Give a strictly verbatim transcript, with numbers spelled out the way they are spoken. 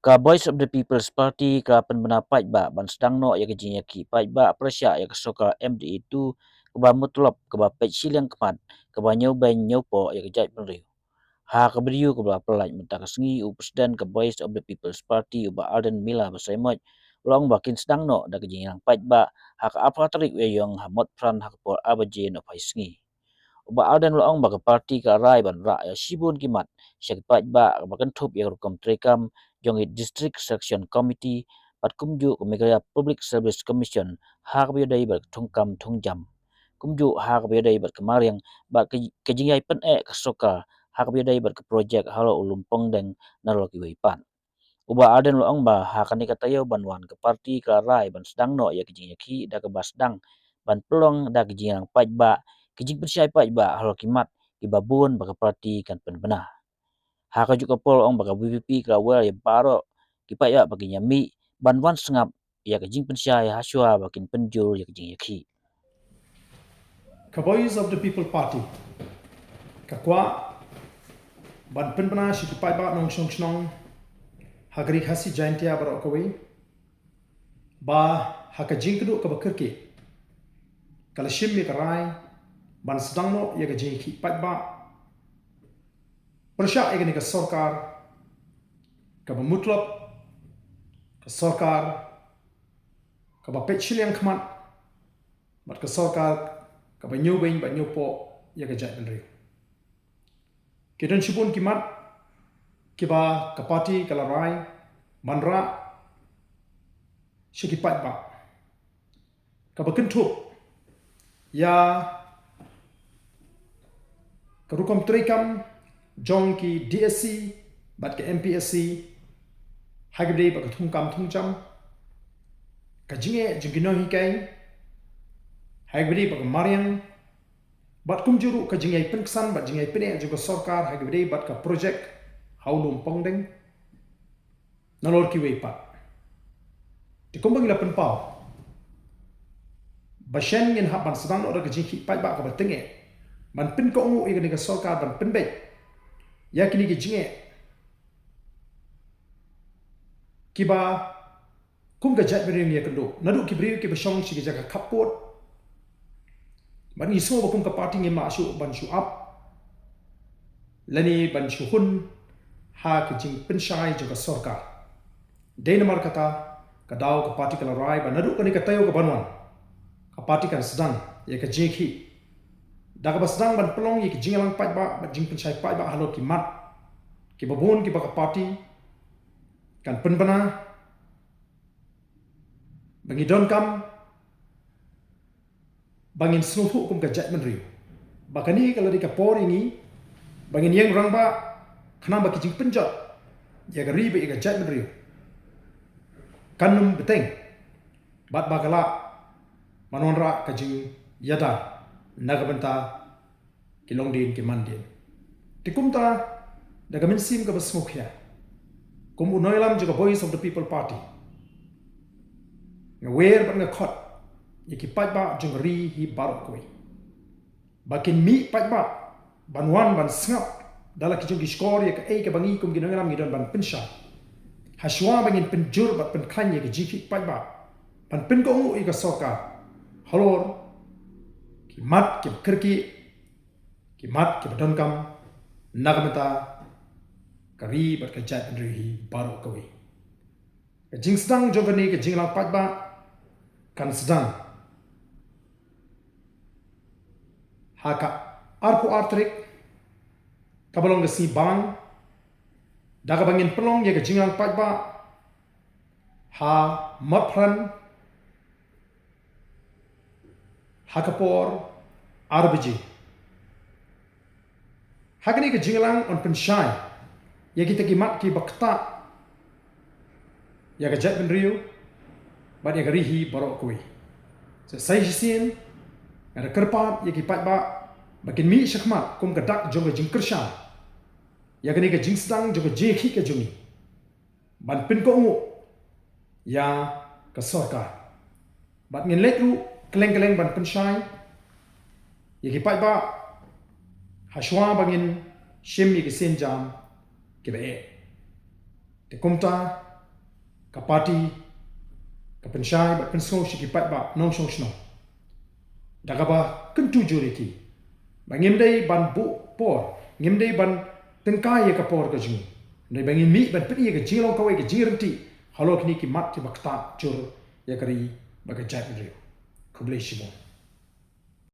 Ka Voice of the People's Party ka pynbna paidbah ban sdang noh ïa ka jingïakhih paidbah pyrshah ïa ka sorkar M D A two kaba mutlop, kaba peit shiliang khmat, kaba ñiew beiñ ñiew poh ïa ka jaitbynriew. Ha ka video kaba la pyllait mynta ka sngi, u President ka Voice of the People's Party, u Bah Ardent Miller Basaiawmoit, u la ong ba kin sdang noh da ka jingïalang paidbah ha ka arphew tarik Ïaïong ha Motphran ha ka por ar baje nohphai sngi. U Bah Ardent u la ong ba ka party ka la rai ban rah ïa shibun ki mat sha ki paidbah, kaba kynthup ïa ka rukom treikam jong ki District Selection Committee, bad kumjuh ka Meghalaya Public Service Commission, ha kaba ïadei bad ka thungkam thungjam, kumjuh ha kaba ïadei bad ka mariang, bad ka, ka jingïai pyneh ka sorkar ha kaba ïadei bad ka projek halor u lum Pongdeng, nalor kiwei pat. U Bah Ardent u la ong ba ha kane ka taïew ban wan, ka party ka la rai ban sdang noh ïa ka jingïakhih da kaba sdang ban pynlong da ka jingïalang paidbah, ka jingpynshai paidbah halor ki mat kiba bun ba ka party kan pynbna. Ha kajuh ka por u la ong ba ka V P P ka la wer ïa baroh ki paidbah ba kin ïa mih ban wan sngap ïa ka jingpynshai hashwa ba kin pynjur ïa ka jingïakhih. Ka Voice of the People Party ka kwah ban pynbna sha ki paidbah nongshong shnong ha ka Ri Khasi Jaintia baroh kawei, ba ha ka jingkynduh kaba kyrkieh, ka la shim ïa ka rai ban sdang noh ïa ka jingïakhih paidbah pyrshah ïa kane ka sorkar kaba mutlop, ka sorkar kaba peit shiliang khmat, bad ka sorkar kaba ñiew beiñ bad ñiew poh ïa ka jaitbynriew. Ki don shibun ki mat kiba ka party ka la rai ban rah sha ki paidbah, kaba kynthup ïa ka rukom treikam jong ki D S C bad ka M P S C ha kaba ïadei bad ka thungkam thungjam, ka jingeh jong ki nonghikai ha kaba ïadei bad ka mariang, bad kumjuh ruh ka jingïai pynksan bad jingïai pyneh jong ka sorkar ha kaba ïadei bad ka projek ha u lum Pongdeng, nalor kiwei pat. Te kumba ngi la pynpaw, ba shen ngin hap ban sdang noh da ka jingïakhih paidbah kaba tyngeh ban pynkohnguh ïa kane ka sorkar ban pynbeit ïa kine ki jingeh kiba kum ka jaitbynriew ngi ïakynduh, naduh ki briew kiba shong sha ki jaka khappud. Bad ngi sngew ba kum ka party ngim lah shuh ban shu ap lane ban shu hun ha ka jingpynshai jong ka sorkar. Dei namar kata ka daw ka party ka la rai ba naduh kane ka taïew kaban wan, ka party kan sdang ïa ka jingïakhih da kaba sdang ban pynlong ïa ka jingïalang paidbah bad jingpynshai paidbah halor ki mat kiba bun kiba ka party kan pynbna, ba ngi donkam ba ngin sngewthuh kum ka jaitbynriew ba kane ka la dei ka por ïa ngi ba ngin ïeng rangbah, khnang ba ka jingpynjot ïa ka ri bad ïa ka jaitbynriew kan ym bteng, bad ba ka lah ban wanrah ka jingïada na ka bynta ki longdien ki mandien. Te kumta, da ka mynsiem kaba sngewkhia, kum u nongïalam jong ka Voice of the People Party, nga wer bad nga khot ïa ki paidbah jong ka ri hi baroh kawei ba kin mih paidbah ban wan ban sngap da la ki jong ki shkor ïa kaei kaba ngi kum ki nongïalam ngi don ban pynshai, hashwa ba ngin pynjur bad pynkhlaiñ ïa ka jingïakhih paidbah ban pynkohnguh ïa ka sorkar halor ki mat kiba kyrkieh, ki mat kiba donkam na ka bynta ka ri bad ka jaitbynriew hi baroh kawei. Ka jingsdang jong kane ka jingïalang paidbah kan sdang ha ka arphew ar tarik, kaba long ka sngi Balang, da kaba ngin pynlong ïa ka jingïalang paidbah ha Motphran ha ka por ar baje. Ha kane ka jingïalang yn pynshai ïa kita ki mat kiba ktah ïa ka jaitbynriew bad ïa ka ri hi baroh kawei. Sa sa shisien nga da kyrpad ïa ki paidbah ba kin mih shakhmat kum ka dak jong ka jingkyrshan ïa kane ka jingsdang jong ka jingïakhih ka jong ngi ban pynkohnguh ïa ka sorkar. Bad ngin leit ruh kylleng kylleng ban pynshai ïa ki paidbah hashwa ba ngin shim ïa ki sienjam kiba eh. Te kumta, ka party ka pynshai bad pynsngew sha ki paidbah nongshong shnong da kaba kyntu jur ïa ki ba ngim dei ban buh por, ngim dei ban tyngkai ïa ka por ka jong ngi, hynrei ba ngin mih ban pyni ïa ka jinglong kawei ka jingryntih halor kine ki mat kiba ktah jur ïa ka ri bad ka jaitbynriew. Khublei shibun.